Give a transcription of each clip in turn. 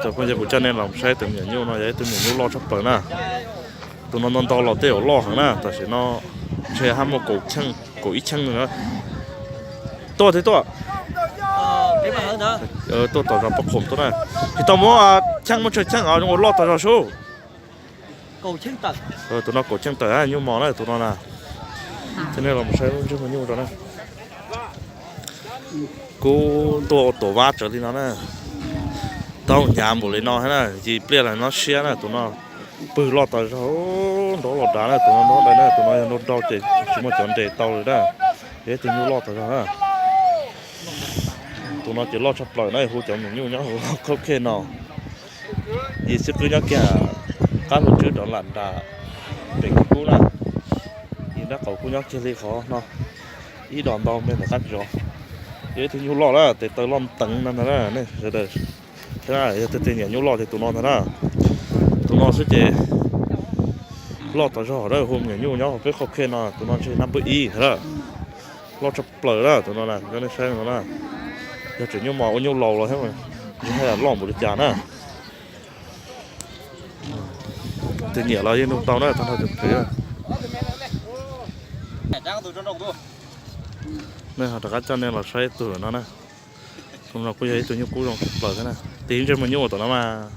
Cov phooj ywg, kuv coj nej los saib tus me nyuam nyuj no yog ib tug me nyuam nyuj loj tshaj plaws na. Tus no ntau ntau los tej zaum loj heev na, tam sim no ntshe hab muaj kaum ib cheej na. Tuaj thiab tuaj. Tuaj tom zos poj khoom tuaj na. Tsis tau muab cheej, muab tsawg cheej os, zoo ua loj tas zog sub. Tus no kaum cheej tawm nyuj mos na tus no na. Coj nej los saib lub ntsej muag nyuj rau na. Kub tuaj ua tuam vab tsawv li no na. Taub hnyav npaum li no na, yim pliaj los no siab na tus no. Pwg loj tas zog, nrov los dav na tus no, nrov dav na tus no, yog nrau nrau ces tsis muaj cov nres tau li na. Yog ib tug nyuj loj tas zog na. Tus no ces loj tshaj plaws na, hu cov me nyuam nyuj nyob hauv khauj khej no. Yim xib qwb nyob kiag qab hlua tswb rov lam nram pem kub na. Yim nrab qaum kuj nyob kiag li qhov no, ib dos ntau me ntawm qab zos. Yog ib tug nyuj loj na, tes taw loj teev no ntag na nej sawv daws. Yog tej tus nyiam nyuj loj ces tus no ntag na. Tus no xwb ces loj tas zog na, hu me nyuam nyuj nyob hauv peb qhov khej no, tus no ntshe nab npawb ib ntag na. Loj tshaj plaws na tus no na, coj nej saib no na. Yog tseem nyuj mos ua nyuj laus los thiab, ntshe haj yam loj npaum li cas na. Tus nyiam los yeej nug tau na, tag nrho tus tswv. Nej ho rov qab coj nej los saib tus no na. Tus no kuj yog ib tug nyuj kub zoo tshaj plaws thiab na, tig ntsej muag nyuj tom no mas.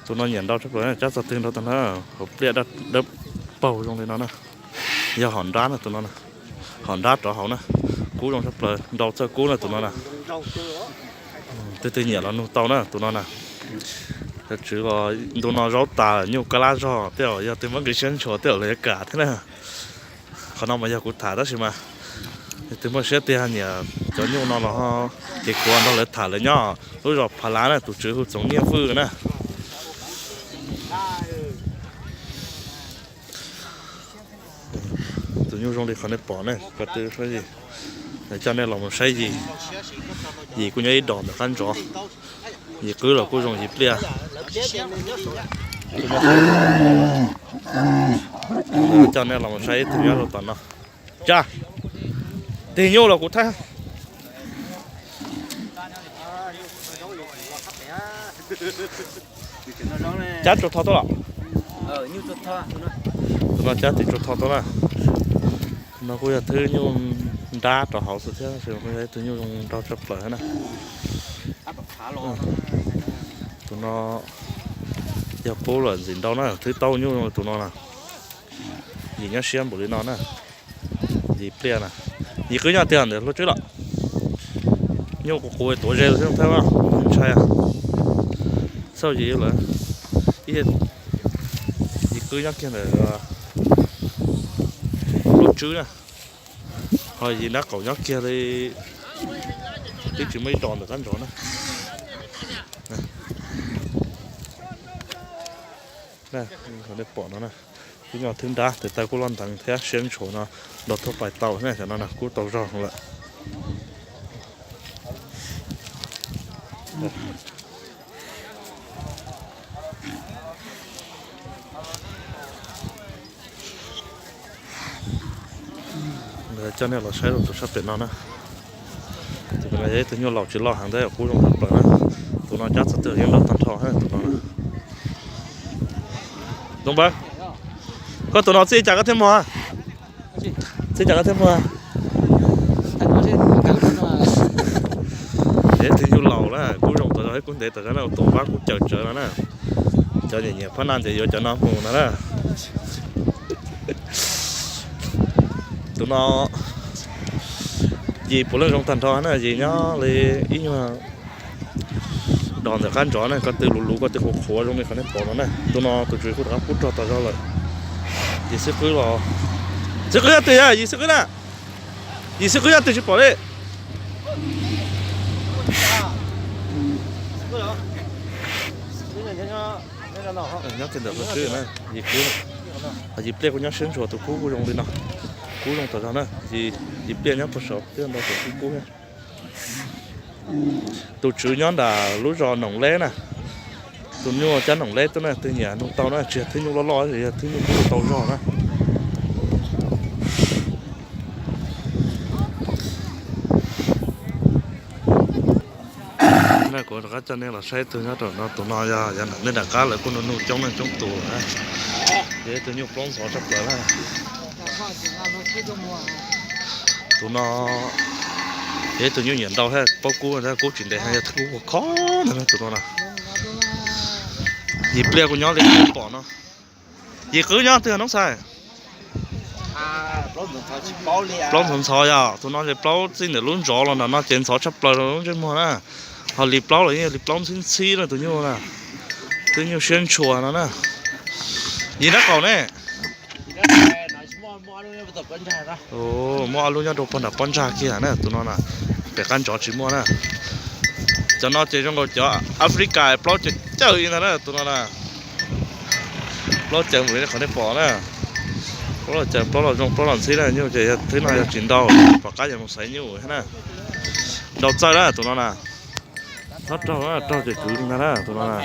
Tus no nyiam nrau tshaj plaws, cab txog twg nrau tag na, hauv pliaj dawb paug zoo li no na. Yog hom nrab na tus no, hom nrab rov hauv na, kub zoo tshaj plaws, nrau txawj kub na tus no na. Tej twg nyiam los nug tau na tus no na. Cov tswv los ntu no zaub tas, nyuj kab lab zog tej zaum yog tus muaj nqi siab ntshua tej zaum lawv yuav kam thiab na. Qhov no mas yog kuv tham tab sis mas yog tus muaj siab tiag nyiam cov nyuj no los ho ces kuv nrog lawv tham lawv nyob lub zos Phav Lav na, tus tswv hu Txoov Nyiaj Vwj na. Tus nyuj zoo li qhov nej pom ne, ko tw, coj nej los mus saib yim. Yim kuj nyob ib dos ntawm qab ntsov. Yim qwb los kuj zoo yim pliaj. Coj nej los mus saib ib tug nyob rau tom no. Tsa, tig nyuj los kuv thab. Cab tsuas tho tuaj los? Tus no cab tig tsuas tho tuaj na. Tus no kuj yog thwb nyuj nrab rau hauv xwb thiab, kuj yog ib tug nyuj zoo nraug tshaj plaws na. Tus no yog pub lawm ntxim nrau na, thwb tau nyuj zoo li tus no na. Yim nyob siab npaum li no na. Yim pliaj na. Yim qwb nyob tiag ntawm hlua tswb los? Nyuj qus qus tuav ze xwb thiab, ntshai. Xauj yim lawm. Yim qwb nyob kiag ntawm hlua tswb na. Ho yim nrab qaum nyob kiag li, twb tsis muaj ib dos ntawm qab ntsov na. Nej pom no na, twb nyob thwb nrab, tes taw kuj loj nteev thiab siab ntshua no, nrog thuaj pais tau na, cov no na kuj tau zog lawm. Coj nej los saib rau tus sab pem no na. Tus no yog ib tug nyuj laus tsis loj heev tab kub zoo tshaj plaws na. Tus no cab txog twg yeej nrau tag nrho tus no. Doo Npawg, koj tus no txij cas koj thiaj muag? Txij cas koj thiaj muag? Yog ib tug nyuj laus na, kub zoo tas zog, kub ntev tas zog na, tus vab kub cawm tsawv no na. Cov nyiam nyiam phab na ces yuav cov no mus no na. Tus no yim puav leej zoo tag nrho na, yim nyob li ib nyuag dos ntawm qab ntsov na, ko tw luv luv ko tw qhuav qhuav zoo li qhov nej pom no na. Tus no tus tswv kuj rov qab pub rog tas zog lawm. Yim xib qwb los, xib qwb nyob twg, yim xib qwb na, yim xib qwb nyob twg tsis pom li. Nyob kiag ntawm qhov tswb na, yim qwb, yim pliaj kuj nyob siab ntshua, tus kub kuj zoo li no, kub zoo tas zog na, yim pliaj nyob puag saud thiab ntau tus kub kub thiab. Tus tswv nyob nram lub zos Noom Leb na, tus nyuj cab Noom Leb tuaj na, twg nyiam nug tau na, tsis yog thwb nyuj loj loj, yog thwb nyuj kub tau zog na. Kuv rov qab coj nej los saib ib tug nyob rau no, tus no yog yav nram nej nram qab lawv kuj nuj nuj coob leej coob tus na. Yog ib tug nyuj plaub ntxhov tshaj plaws na. Tus no yog ib tug nyuj nyiam nrau thiab paub kub, kub tsis ntev yog kub ua khob ntag tus no na. Yim pliag kuv nyob li pom no. Yim qwb nyob twg noob xais? Plaub ntxhov ntxhov yog tus no ces plaub txij ntawm lub ntsov los nram no ces ntxhov tshaj plaws rau lub ntsej muag na. Ho li plaub los yeej yog li plaub ntxhib ntxhib na tus nyuj na. Twb nyuj siab ntshua no na. Yim nab qaum ne? Muaj ob lub nyob rau pog nram pob ntsag kiag na tus no na. Pem qab ntsov tsis muaj na. Cov no ces zoo nkaus cov Africa plaub caws caws li ntag na tus no na. Plaub caws mus li qhov nej pom na. Plaub los caws, plaub los zoo, plaub los ntxhib na, nyuj ces yog thwb no yog tsis ntau, pom qab yog mus xaiv nyuj thiab na. Nrau txawj na tus no na. Txhob raug, raug ces kwv li ntag na tus no na.